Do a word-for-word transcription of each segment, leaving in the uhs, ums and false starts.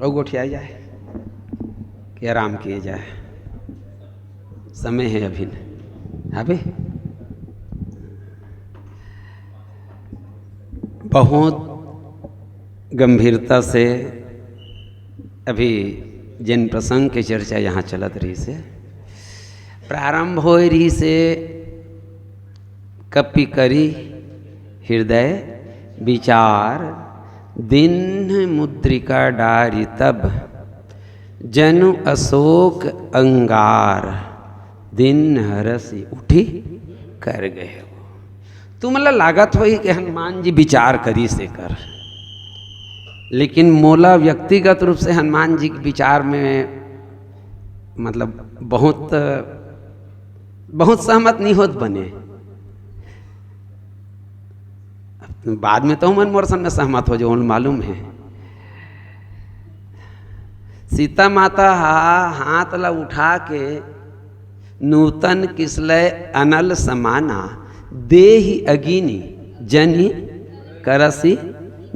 अउ गोठिया जाए कि आराम किए जाए, समय है अभी न। अभी बहुत गंभीरता से अभी जिन प्रसंग के चर्चा यहाँ चलत रहिसे, प्रारंभ होए रहिसे, कपि करी हृदय विचार, दीन्ह मुद्रिका डारि तब, जनु अशोक अंगार, दीन्ह हरषि उठि कर गए। तुमन ला लागत होही कि हनुमान जी विचार करिस एकर, लेकिन मोला व्यक्तिगत रूप से हनुमान जी के विचार में, मतलब, बहुत, बहुत सहमत नहीं होत बने। बाद में तो मन मोर संग सहमत हो जाओ, मालूम है। सीता माता हा हाथ ला उठा के नूतन किसलय अनल समाना, देहि अगिनि जनि करसि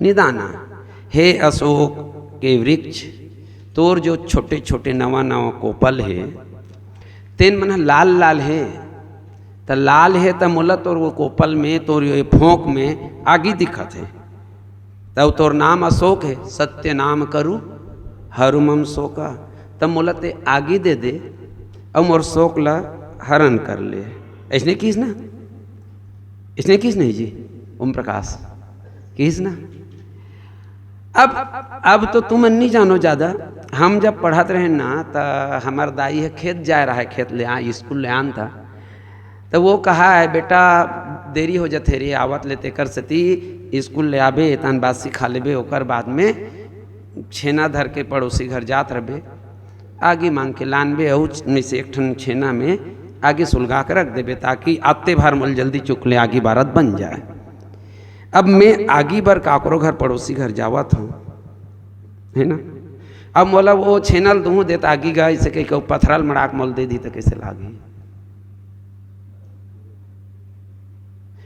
निदाना। हे अशोक के वृक्ष, तोर जो छोटे छोटे नवा नवा कोपल हे, तेन मन ह लाल लाल हे, त लाल हे त मोला तोर वो कोपल में, तोर ये फोंक में आगी दिखत हे। तब तोर नाम अशोक हे, सत्य नाम करु हरु मम शोका। तब मोला ते आगी दे दे, अउ मोर शोक ला हरण कर ले। ऐसने किहिस ना, ऐसने किहिस नहीं जी, ओम प्रकाश किहिस ना। अब, अब तो तुमन नहीं जानो ज्यादा। हम जब पढ़त रहे ना, त हमर दाई ह खेत जाए रहा है, खेत ले आ, स्कूल ले आन था, तो वो कहा है, "बेटा, देरी हो जाथे रे आवत ले, तेकर सेती स्कूल ले आबे, एतान बासी खा लेबे, ओकर बाद में छेना धर के पड़ोसी घर जात रहबे, आगी मांग के लानबे, अउ में से एक ठन छेना में आगी सुलगा के रख देबे, ताकि आते भर मोल जल्दी चुकले आगी बारत बन जाए।" अब मैं आगी बर काकरो घर पड़ोसी घर जावत हूँ, है ना? अब मोला वो छेना ल दूँ देत आगी गा, इसे कही कहूँ पथरा ल मड़ाक मोल दे दी तो कैसे लागी?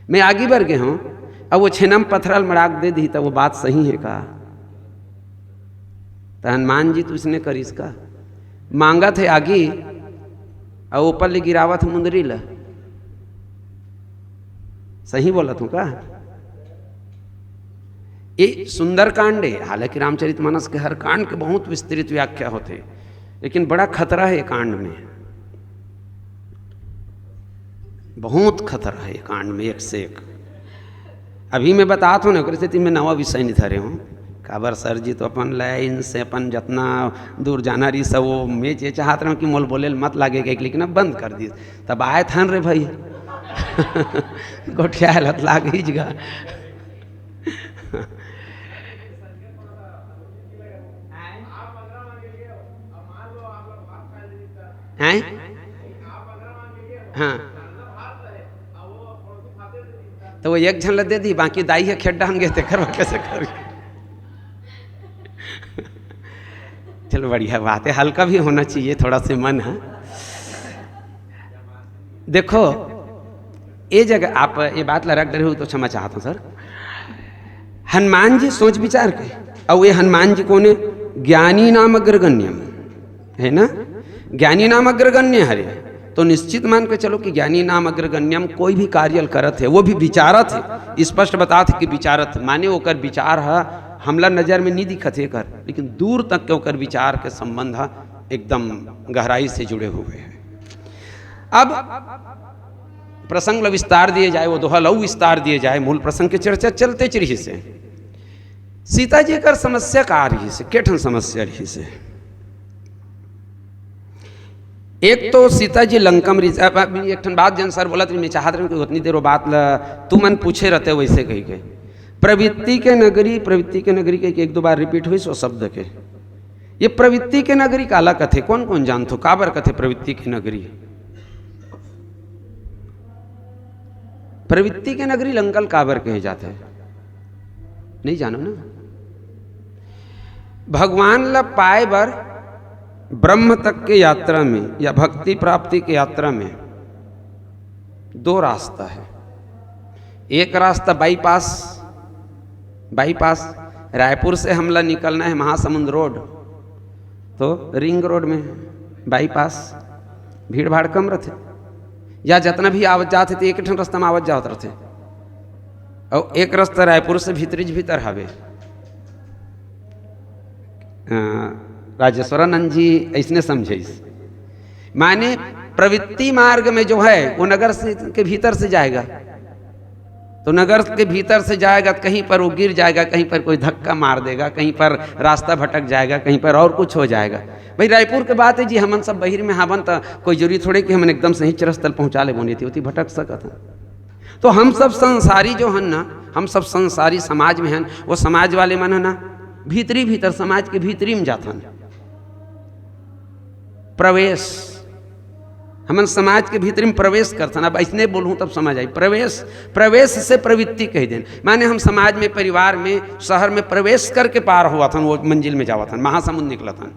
मैं आगी बर गे हूँ, अब वो छेना म पथरा ल मड़ाक दे दी तो वो बात सही है का? तो हनुमान जी तो इसने करिस का, मांगत है आगी, अउ ऊपर ले गिरावत है मुंदरी ला। सही बोलत हूँ का? ये सुंदरकांड है, हालांकि रामचरितमानस के हर कांड के बहुत विस्तृत व्याख्या होथे, लेकिन बड़ा खतरा है ये कांड में, बहुत खतरा है ये कांड में, एक से एक। अभी मैं बतात हूँ ना, ओकरे सेती मैं नवा विषय नहीं धरे हूँ। काबर सर जी तो अपन लाइन से अपन जतना दूर जाना रही सब, वो मैं ये चाहत रहूँ कि मोल बोले ल मत लागे, कहिके, लेकिन अब बंद कर दी। तब आए थन रे भाई। गोठियाए लत लाग ही जगा। हैं? हाँ। तो वो एक झन ला दे दी, बाकी दाई ह खेत डाहन गे, तेकर बर कैसे कर? चलो, बढ़िया बात है, हल्का भी होना चाहिए थोड़ा से मन, हाँ। देखो, ये जगह आप ये बात ला रख दे रहे हो तो क्षमा चाहता हूँ सर। हनुमान जी सोच विचार के, अउ ये हनुमान जी कोन हे? ज्ञानी नाम अग्रगण्यम, है ना? ज्ञानी नाम अग्रगण्य हरे, तो निश्चित मान के चलो कि ज्ञानी नाम अग्रगण्यम कोई भी कार्य ल करत है, वो भी विचारत है, स्पष्ट बतात है कि विचारत, माने ओकर विचार ह हमला नजर में नहीं दिखत है कर, लेकिन दूर तक के ओकर विचार के संबंध ह एकदम गहराई से जुड़े हुए हैं। अब प्रसंग ल विस्तार दिए जाए, वो दोहा ल अउ विस्तार दिए जाए, मूल प्रसंग के चर्चा चलते च रहिसे। सीता जी कर समस्या का रहिसे, के ठन समस्या रहिसे? एक तो सीता जी लंका में रहिसे, अब, अब एक ठन बात जन सर बोलत रहे, मैं चाहत रहे कि उतनी देर वो बात ल तुमन पूछे रहते वैसे कही के। प्रवृत्ति के नगरी, प्रवृत्ति के नगरी के एक दो बार रिपीट हुई सो शब्द के। ये प्रवृत्ति के नगरी काला कथे, कौन कौन जानथो काबर कथे प्रवृत्ति के नगरी? प्रवृत्ति के नगरी लंका ल काबर कहे जाथे? नहीं जानो ना। भगवान ला पाए बर ब्रह्म तक के यात्रा में या भक्ति प्राप्ति के यात्रा में दो रास्ता है। एक रास्ता बाईपास बाईपास, रायपुर से हमला निकलना है महासमुंद रोड, तो रिंग रोड में है। बाईपास भीड़ भाड़ कम रथे, या जतना भी आवत जात हे, तो एक ठन रस्ता में आवत जावत रथे। अउ एक रस्ता रायपुर से भीतरीच भीतर हवे। अ, राजेश्वरानंद जी अइसने समझइस, माने प्रवृत्ति मार्ग में जो है, वो नगर से, के भीतर से जाएगा, तो नगर के भीतर से जाएगा, तो कहीं पर वो गिर जाएगा, कहीं पर कोई धक्का मार देगा, कहीं पर रास्ता भटक जाएगा, कहीं पर और कुछ हो जाएगा। भाई, रायपुर के बात है जी, हमन सब बहिर में हावन, त कोई जरूरी थोड़े कि हमन एकदम सही रस्ता ल पहुंचा लेबो, नहीं तो भटक सकत हन। तो हम सब संसारी जो हन ना, हम सब संसारी समाज में हन, वो समाज वाले मन है ना, भीतरी भीतर, समाज के भीतरी में जाथन। प्रवेश, हमन समाज के भीतरी में प्रवेश करथन। अब अइसने बोलहूं तब समझ आई, प्रवेश, प्रवेश से प्रवृत्ति कहि देन, माने हम समाज में, परिवार में, शहर में प्रवेश करके पार होवत हन, वो मंजिल में जावत हन, महासमुंद निकलत हन।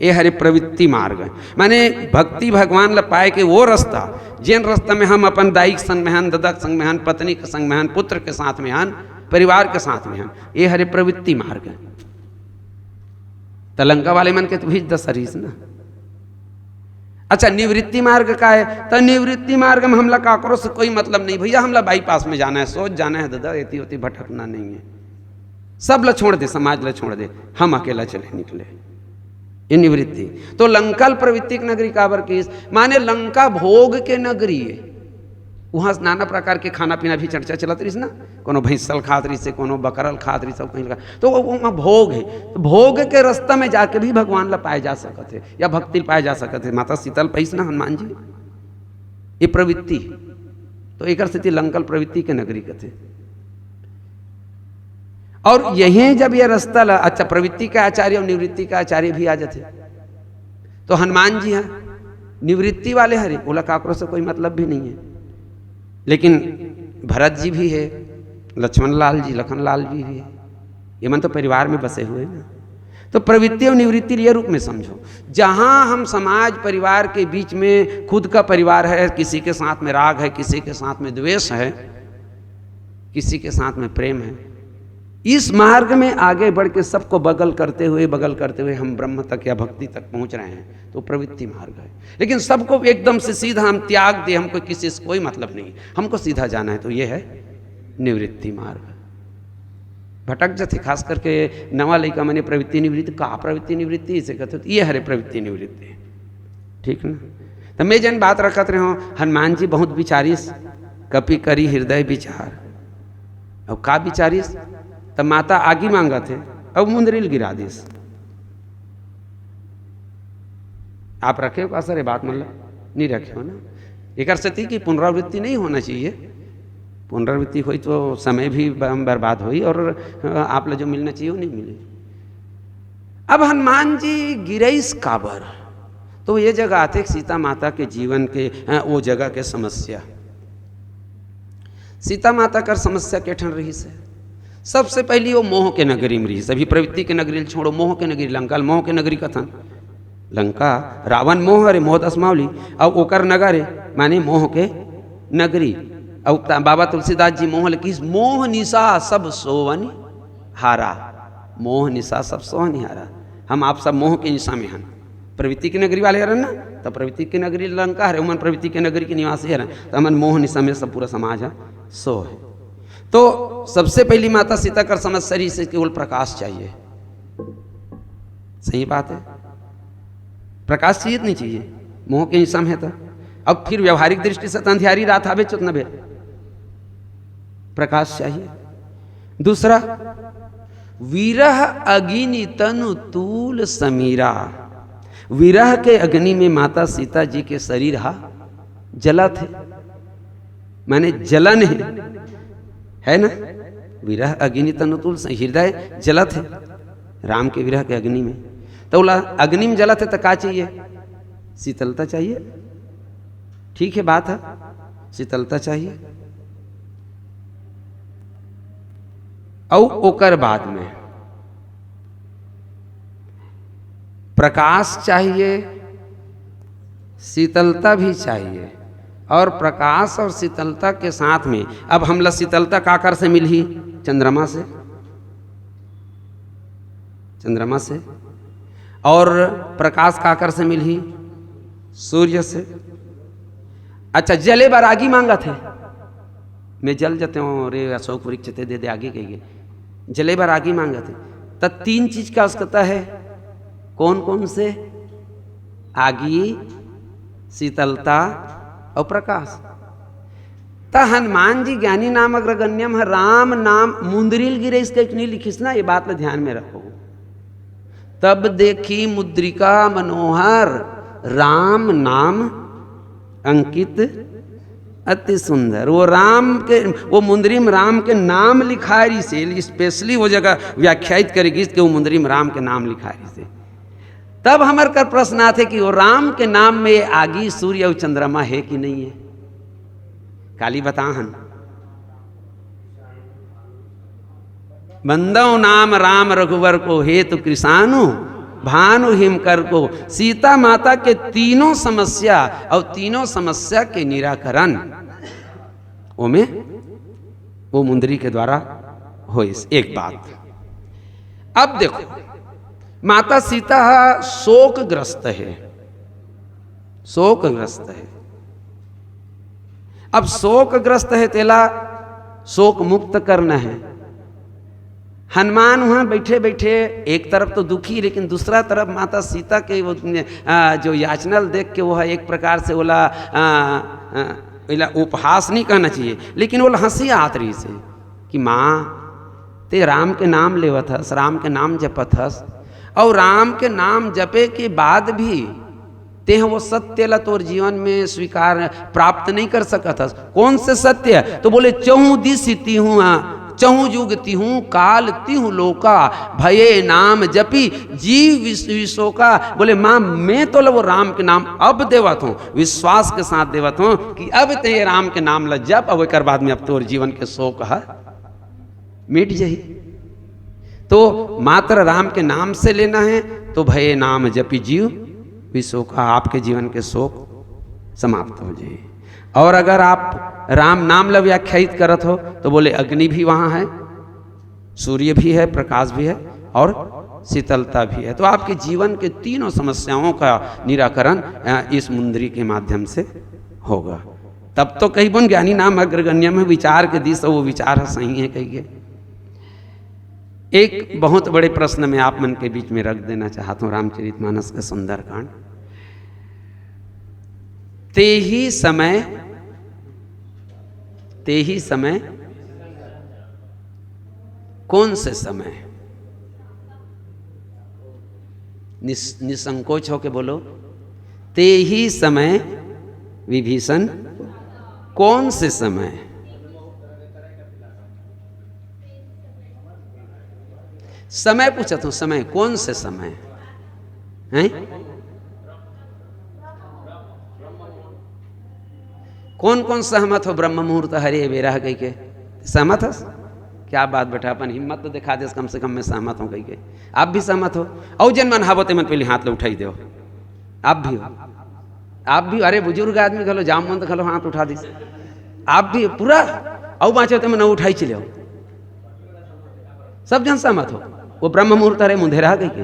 ये हरे प्रवृत्ति मार्ग, माने भक्ति भगवान ला पाए के वो रस्ता, जेन रस्ता में हम अपन दाई के संग में हन, ददा के संग में हन, पत्नी के संग में हन, पुत्र के साथ में हन, परिवार के साथ में हन, ये हरे प्रवृत्ति मार्ग। त लंका वाले मन के तो भी दशा रहिस ना। अच्छा, निवृत्ति मार्ग का है? त निवृत्ति मार्ग में हमला काकरो से कोई मतलब नहीं भैया, हमला बाईपास में जाना है, सोच जाना है दादा, एती ओती भटकना नहीं है। सब ला छोड़ दे, समाज ला छोड़ दे, हम अकेला चले निकले। ये निवृत्ति। तो लंका ल प्रवृत्ति के नगरी काबर किस? माने लंका भोग के नगरी है। वहाँ नाना प्रकार के खाना पीना भी चर्चा चलत रहिस ना, कोनो भैंसल खात रहिस, कोनो बकरल खात रहिस, सब कहीं लगा। तो वो, वो वहाँ भोग है, तो भोग के रास्ता में जाके भी भगवान ला पाए जा सकत है, या भक्ति ला पाए जा सकत है। माता सीता ल पाइस ना हनुमान जी, ये प्रवृत्ति। तो एकर सेती लंका ल प्रवृत्ति के नगरी कथे। और यही जब ये रास्ता ला, अच्छा, प्रवृत्ति का आचार्य और निवृत्ति का आचार्य भी आ जाते, तो हनुमान जी हैं, निवृत्ति वाले हरे, ओला काकरो से कोई मतलब भी नहीं है। लेकिन भरत जी भी है, लक्ष्मण लाल जी, लखन लाल जी भी है, ये मन तो परिवार में बसे हुए हैं ना। तो प्रवृत्ति और निवृत्ति ये रूप में समझो, जहां हम समाज परिवार के बीच में, खुद का परिवार है, किसी के साथ में राग है, किसी के साथ में द्वेष है, किसी के साथ में प्रेम है, इस मार्ग में आगे बढ़ के सबको बगल करते हुए, बगल करते हुए हम ब्रह्म तक या भक्ति तक पहुंच रहे हैं, तो प्रवृत्ति मार्ग है। लेकिन सबको एकदम से सीधा हम त्याग दे, हमको किसी से कोई मतलब नहीं, हमको सीधा जाना है, तो ये है निवृत्ति मार्ग। भटक जाथे, खास करके नवा लइका मने प्रवृत्ति निवृत्ति, का प्रवृत्ति निवृत्ति, इसे कहते हो, तो ये हरे प्रवृत्ति निवृत्ति, ठीक ना? तो मैं जन बात रखत रहे हूँ, हनुमान जी बहुत विचारिस, कपि करि हृदय विचार। अब का विचारिस? तब माता आगी मांगत हे, अब मुंदरी ल गिरा दिस। आप रखे हो का सर ये बात, मतलब नहीं रखे हो ना? एकर सेती कि पुनरावृत्ति नहीं होना चाहिए। पुनरावृत्ति होई तो समय भी ब-, बर्बाद होई और, अ, आप ला जो मिलना चाहिए वो नहीं मिले। अब हनुमान जी गिरइस काबर, तो ये जगह आथे सीता माता के जीवन के, अ, वो जगह के समस्या। सीता माता कर समस्या के ठन रहिस हे। सबसे पहली वो मोह के नगरी में रहिस। अभी प्रवृत्ति के नगरी ल छोड़ो, मोह के नगरी, लंका ल मोह के नगरी कथन। लंका, रावण मोह रे, मोह दस मावली, अउ ओकर नगर हे, माने मोह के नगरी। अउ ता-, बाबा तुलसीदास जी मोह ल किस, "मोह निशा सब सोवनि हारा।" मोह निशा सब सोवनि हारा। हम आप सब मोह के निशा में हन। प्रवृत्ति के नगरी वाले हरन ना, तो प्रवृत्ति के नगरी लंका हरे, उमन प्रवृत्ति के नगरी के निवासी हरन, तो हमन मोह निशा में सब पूरा समाज ह सो है। तो सबसे पहली माता सीता कर समस्या रहिस हे केवल प्रकाश चाहिए। सही बात है, प्रकाश चाहिए तो नहीं चाहिए, मोह के निशा में है तो। अब फिर व्यवहारिक दृष्टि से तो अंधियारी रात हवे चुत न बे, प्रकाश चाहिए। दूसरा, विरह अग्नि तनु तूल समीरा। विरह के अग्नि में माता सीता जी के शरीर हा जलत हे, माने जलन हे, है ना? विरह अग्नि तनु तूल स-, हृदय जलत हे राम के विरह के अग्नि में। तो बोला, अग्नि में जलत हे तो का चाहिए? शीतलता चाहिए। ठीक है, बात है, शीतलता चाहिए। अउ ओकर बाद में प्रकाश चाहिए, शीतलता भी चाहिए। और प्रकाश और शीतलता के साथ में अब हमला शीतलता काकर से मिलही? चंद्रमा से। चंद्रमा से। और प्रकाश काकर से मिलही? सूर्य से। अच्छा, जले बर आगी मांगत हे, मैं जल जते हूँ रे अशोक वृक्ष ते दे दे आगी कहिके, जले बर आगी मांगत हे। त तीन चीज का आवश्यकता है। कौन कौन से? आगी, शीतलता और प्रकाश। त हनुमान जी ज्ञानी नाम अग्रगण्यम है, राम नाम मुंदरी ल गिरे इसके नहीं लिखिस ना, ये बात ल ध्यान में रखो। तब देखी मुद्रिका मनोहर, राम नाम अंकित अति सुंदर। वो राम के, वो मुंदरी में राम के नाम लिखा रही से, स्पेशली वो जगह व्याख्यायित करेगी कि वो मुंदरी में राम के नाम लिखा रही से। तब हमर कर प्रश्न आथे कि वो राम के नाम में आगी, सूर्य और चंद्रमा है कि नहीं है? काली बताहन। बंदव नाम राम रघुवर को हेतु कृषाणु, भानु हिम कर को। सीता माता के तीनों समस्या और तीनों समस्या के निराकरण ओमे वो मुंदरी के द्वारा होइस। एक बात। अब देखो, माता सीता हा शोकग्रस्त है, शोकग्रस्त है। अब शोकग्रस्त है, तेला शोक मुक्त करना है। हनुमान वहां बैठे बैठे एक तरफ तो दुखी, लेकिन दूसरा तरफ माता सीता के वो, आ, जो याचना ल देख के वो है एक प्रकार से ओला, आ, आ, ओला उपहास नहीं कहना चाहिए, लेकिन ओला हंसी आत रही से कि माँ, ते राम के नाम लेवत हस, राम के नाम जपत हस, और राम के नाम जपे के बाद भी तेह वो सत्य ला तोर जीवन में स्वीकार, प्राप्त नहीं कर सकत हस। कौन से सत्य? तो बोले, चहु दिस तिहु, चहु जुग तिहु काल तिहु लोका, भये नाम जपी जीव विस-, विशोका। बोले, माँ, मैं तो ला वो राम के नाम अब देवत हूँ, विश्वास के साथ देवत हूँ कि अब ते ये राम के नाम ला जप, अब एक बाद में अब तोर जीवन के शोक है मिट जाही। तो मात्र राम के नाम से लेना है, तो भये नाम जपी जीव विशोका, आपके जीवन के शोक समाप्त हो जाए। और अगर आप राम नाम ल व्याख्यायित करत हो, तो बोले, अग्नि भी वहाँ है, सूर्य भी है, प्रकाश भी है और शीतलता भी है। तो आपके जीवन के तीनों समस्याओं का निराकरण, अ, इस मुंदरी के माध्यम से होगा। तब तो कही बोन ज्ञानी नाम अग्रगण्य में विचार के दिस, वो विचार ह सही है कहिके। एक बहुत बड़े प्रश्न मैं आप मन के बीच में रख देना चाहता हूँ, रामचरितमानस का सुंदरकांड। ते ही समय, ते ही समय, कौन से समय? निस-, निसंकोच होके बोलो, ते ही समय विभीषण, कौन से समय? समय पूछत हूँ, समय, कौन से समय? हैं? कौन कौन सहमत हो ब्रह्म मुहूर्त हरे बेरा कहिके? सहमत हस? क्या बात बेटा, अपन हिम्मत तो दिखा देस, कम से कम मैं सहमत हूँ कहिके। आप भी सहमत हो? अउ जेन मन हवो ते मन पहली हाथ ल उठाई देव। आप भी हो? आप भी? अरे बुजुर्ग आदमी घलो, जाम मन तो घलो हाथ उठा दिस। आप भी पूरा? अउ बाँचे ते मन अउ उठाई चले हो। सब जन सहमत हो, वो ब्रह्म मुहूर्त हरे मुंधेरा कहिके।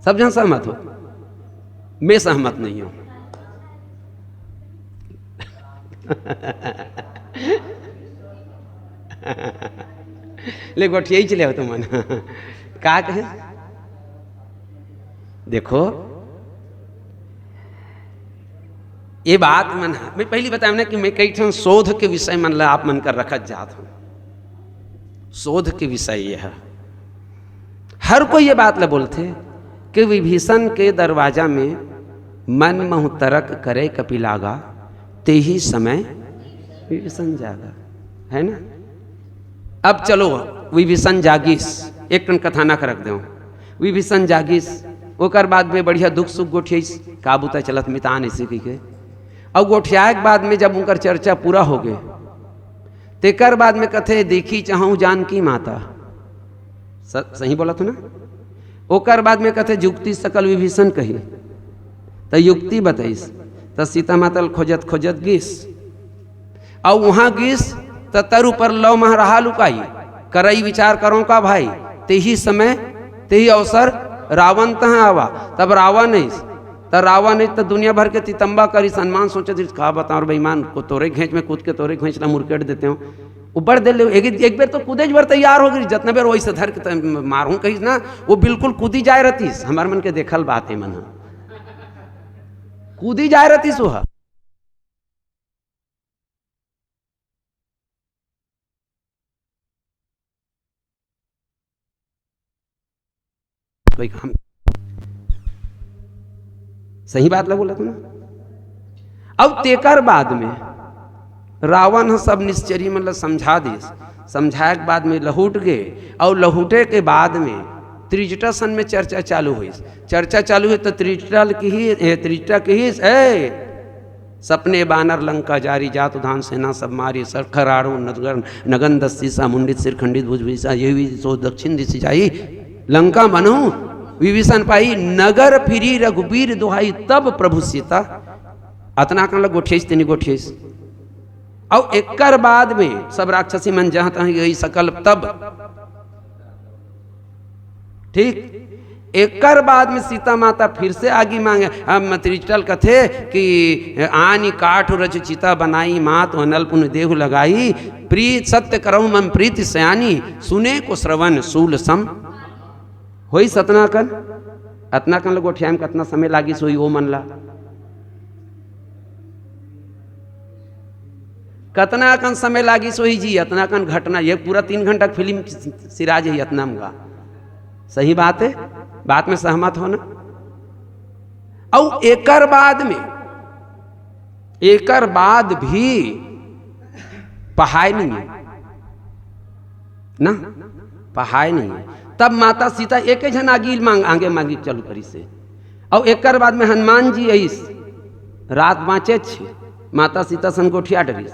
सब जन सहमत हो, मैं सहमत नहीं हूँ। ले गोठियाई चले हो तुमन। का कहे? देखो, ये बात मन ह, मैं पहली बताया ना कि मैं कई ठन शोध के विषय मन ला आप मन कर रखत जात हूँ। शोध के विषय ये है। हर कोई ये बात ला बोलथे कि विभीषण के दरवाजा में मन महु तरक करे कपिलागा, तेही समय विभीषण जागा, है ना? अब चलो, विभीषण जागिस, एक ठन कथानक रख देव। विभीषण जागिस, ओकर बाद में बढ़िया दुख सुख गोठियाइस, का बुता चलत मितान ऐसे कहिके। अउ गोठियाए के बाद में जब उनकर चर्चा पूरा हो गए, तेकर बाद में कथे, "देखी चाहूँ जानकी माता।" स-, सही बोलत हो ना? ओकर बाद में कथे, "जुक्ति सकल विभीषण कही।" त युक्ति बताइस, त सीता माता ल खोजत खोजत गिस। अउ वहाँ गिस, त तरु पर लव मह रहा लुकाई। करई विचार करो का भाई, तेही समय तेही अवसर रावण तहाँ आवा, तब रावण अइस, त रावण अइस त दुनिया भर के तितम्बा करिस। हनुमान सोचत रहिस, "का बताओ रे बेईमान, को तोरे घेंच में कूद के तोरे घेंच ला मुरकेट देते हो।" वो बड़ देर ले एक, एक बेर तो कूदे बर तैयार हो गई, जतना बेर वैसे धर के त-, मारहूँ कहिस ना, वो बिल्कुल कूदी जाए रहतिस। हमार मन के देखल बात है, मन ह कूदी जाए रहतिस वो ह। कोई काम, सही बात ला बोलत हूँ ना। अब तेकर बाद में रावण ह सब निश्चरी मन ला समझा दिस। समझाए के बाद में लहुट गे, और लहुटे के बाद में त्रिजटा सन में चर्चा चालू होइस। चर्चा चालू होइस त त्रिजटा ल किहिस, ए, त्रिजटा किहिस, "ए, सपने बानर लंका जारी, जात उधान सेना सब मारी, सखराड़ो नगर नगन दस्सी सा, मुंडित सिर खंडित भुजभुजी सा, ये भी सो दक्षिण दिशि जाई।" लंका मनहु विभीषण पाई, नगर फिरी रघुबीर दुहाई, तब प्रभु सीता। अतना कन ल गोठियाइस, तेनी गोठियाइस। अउ एकर बाद में सब राक्षसी मन जहाँ तहाँ गई सकल तब। ठीक, एकर बाद में सीता माता फिर से आगी मांगे। अब त्रिजटा ल कथे कि आनी काठ रच चिता बनाई, मात अनल पुन देहु लगाई, प्रीत सत्य करहु मम प्रीति सयानी, सुने को श्रवण सूल सम। होइस अतना कन, अतना कन ल गोठियाए म कतना समय लागिस होही ओ मन ला? कतना कन समय लागिस होही जी? अतना कन घटना, ये पूरा तीन घंटा के फिल्म सिरा जही अतना म गा। सही बात है, बात में सहमत हो ना? अउ एकर बाद में, एकर बाद भी पहाय नहीं है ना, पहाय नहीं है। तब माता सीता एक झन आगी मांग, आगे मांगी चालू करिस हे। अउ एकर बाद में हनुमान जी अइस, रात बाँचेच हे, माता सीता सन गोठिया डरिस,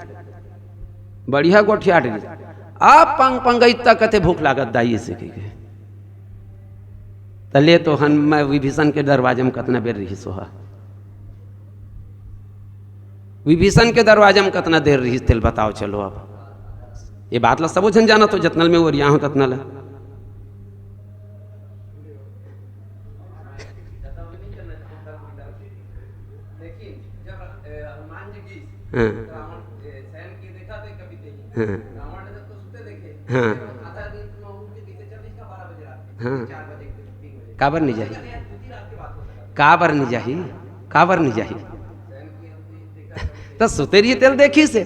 बढ़िया गोठिया डरिस। अब पंग पंगई तक कथे भूख लागत दाई, अइसे कहिके। त ले तो हन मैं विभीषण के दरवाजा में कतना बेर रहिस होहा। विभीषण के दरवाजा में कतना देर रहिस, तेल बताओ। चलो, अब ये बात ला सबो झन जानत हो, जतना ल मैं ओरिया हूँ ततना ल। हाँ। हाँ। हाँ। हाँ। काबर नहीं जाही? काबर नहीं जाही? काबर नहीं जाही? त सुते रहिस तेल देखिस हे।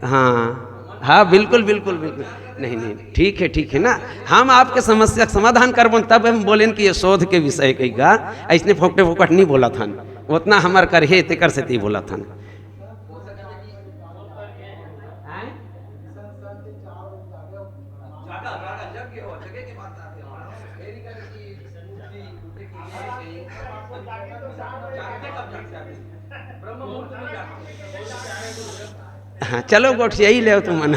हाँ, हाँ, बिल्कुल, बिल्कुल, बिल्कुल। नहीं, नहीं, ठीक है, ठीक है ना। हम आपके समस्या का समाधान करबो, तब हम बोलेन कि ये शोध के विषय कही गा, अइसने फोकटे फोकट नहीं बोलत हन। ओतना हमर कर हे, तेकर सेती बोलत हन। हाँ, चलो गोठियाई लेव तुमन।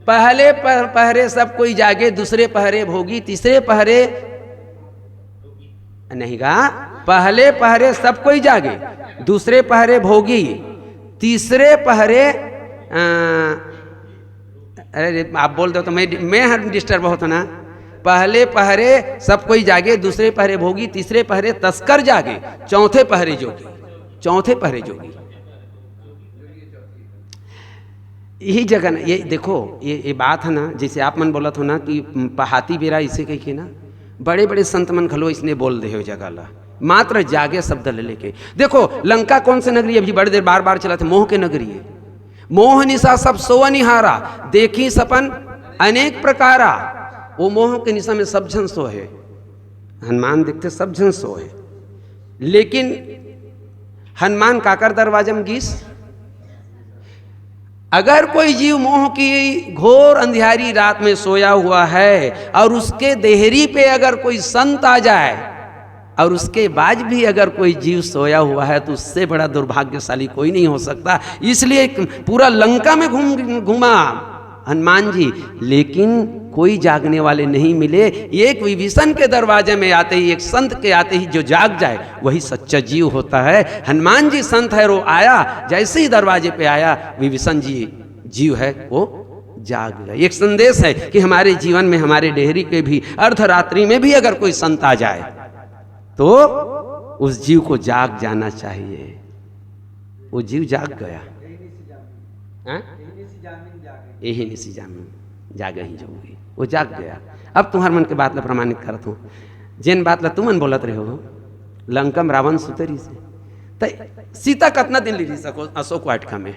पहले पह-, पहरे सब कोई जागे, दूसरे पहरे भोगी, तीसरे पहरे नहीं गा, पहले पहरे सब कोई जागे, दूसरे पहरे भोगी, तीसरे पहरे, अ, अरे रे, आप बोल दो तो मैं, मैं हर डिस्टर्ब होता ना। पहले पहरे सब कोई जागे, दूसरे पहरे भोगी, तीसरे पहरे तस्कर जागे, चौथे पहरे जोगी, चौथे पहरे जोगी। यही जगह ना, ये देखो, ये, ये बात है ना, जैसे आप मन बोलत हो ना कि पहाती बेरा इसे कह के ना, बड़े बड़े संत मन घलो इसने बोल दे हो जगह ला, मात्र जागे शब्द ले लेके। देखो, लंका कौन से नगरी है? अभी बड़े देर बार बार चला था, मोह के नगरी है। मोह निशा सब सोवनिहारा, देखी सपन अनेक प्रकारा। वो मोह के निशा में सब झन सोहे, हनुमान देखते सब झन सोहे, लेकिन हनुमान काकर दरवाजा में गीस? अगर कोई जीव मोह की घोर अंधियारी रात में सोया हुआ है और उसके देहरी पे अगर कोई संत आ जाए और उसके बाद भी अगर कोई जीव सोया हुआ है, तो उससे बड़ा दुर्भाग्यशाली कोई नहीं हो सकता। इसलिए एक पूरा लंका में घूम, घूमा हनुमान जी, लेकिन कोई जागने वाले नहीं मिले। एक विभीषण के दरवाजे में आते ही, एक संत के आते ही जो जाग जाए, वही सच्चा जीव होता है। हनुमान जी संत है, वो आया, जैसे ही दरवाजे पे आया, विभीषण जी जीव है वो जाग गया। एक संदेश है कि हमारे जीवन में, हमारे डेहरी के भी अर्धरात्रि में भी अगर कोई संत आ जाए तो उस जीव को जाग जाना चाहिए। वो जीव जाग गया। हाँ? यही निसी जामिन जागे ही जाऊंगी। वो जाग गया। अब तुम्हार मन के बात ला प्रमाणित करत हूँ। जेन बात ला तुमन बोलत रहे हो, लंका में रावण सुते रहिस हे, त सीता कतना दिन ले रहिस अशोक वाटिका में?